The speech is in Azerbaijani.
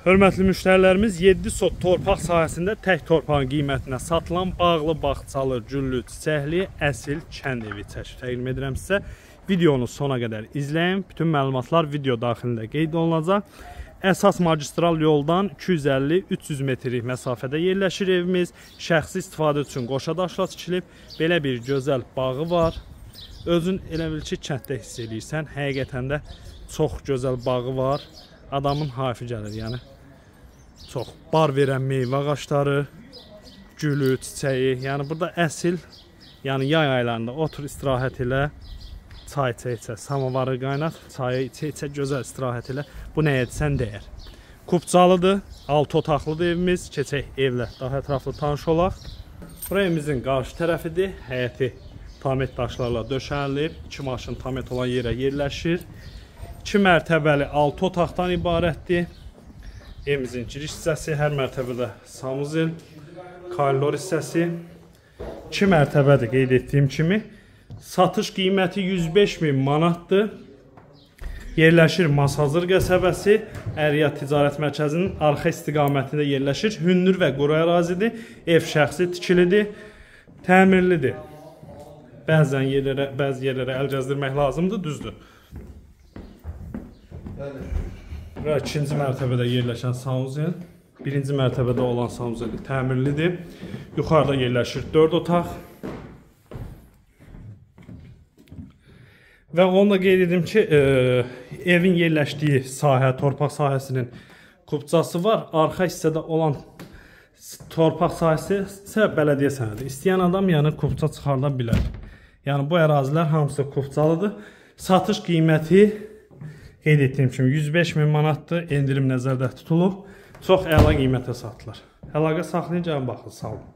Hörmətli müştərilərimiz, 7 sot torpaq sahəsində tək torpağın qiymətinə satılan bağlı, bağçalı, güllü, çiçəkli, əsil kənd evi çəkib təqdim edirəm sizə. Videonu sona qədər izləyin. Bütün məlumatlar video daxilində qeyd olunacaq. Əsas magistral yoldan 250-300 metrlik məsafədə yerləşir evimiz. Şəxsi istifadə üçün qoşa daşla tikilib. Belə bir gözəl bağı var. Özün elə bil ki, kənddə hiss eləyirsən. Həqiqətən də çox gözəl bağı var. Adamın hayfı gəlir, yəni. Çox bar verən meyvə ağacları, gülü, çiçəyi. Yəni burada əsil, yəni yay aylarında otur istirahət elə, çay içə-içə, samovarı qaynat, çayı içə-içə gözəl istirahət elə. Bu nə etsən dəyər. Kupçalıdır, 6 otaqlıdır evimiz. Keçək evlə daha ətraflı tanış olaq. Bura evimizin qarşı tərəfidir. Həyəti tamet daşlarla döşənilib. 2 maşın tamet olan yerə yerləşir. 2 mərtəbəli 6 otaqdan ibarətdir. Evimizin giriş hissəsi, hər mərtəbədə sanuzel, koridor hissəsi. 2 mərtəbədir qeyd etdiyim kimi. Satış qiyməti 105 min manatdır. Yerləşir Masazır qəsəbəsi, Əriyad Ticarət Mərkəzinin arxa istiqamətində yerləşir. Hündür və quru ərazidir. Ev şəxsi tikilidir, təmirlidir. Bəzən yerlərə, bəzi yerlərə əl gəzdirmək lazımdır, düzdür. Bura ikinci mərtəbədə yerləşən sanuzel, birinci mərtəbədə olan sanuzel təmirlidir. Yuxarıda yerləşir 4 otaq. Və onu da qeyd edim ki, evin yerləşdiyi sahə, torpaq sahəsinin kupçası var. Arxa hissədə olan torpaq sahəsi isə bələdiyyə sənədi. İstəyən adam yəni kupça çıxarda bilər. Yəni bu ərazilər hamısı kupçalıdır. Satış qiyməti qeyd etdiyim kimi 105 min manatdır. Endirim nəzərdə tutulub. Çox əla qiymətə satılır. Əlaqə saxlayın, gəlin baxın. Sağ olun.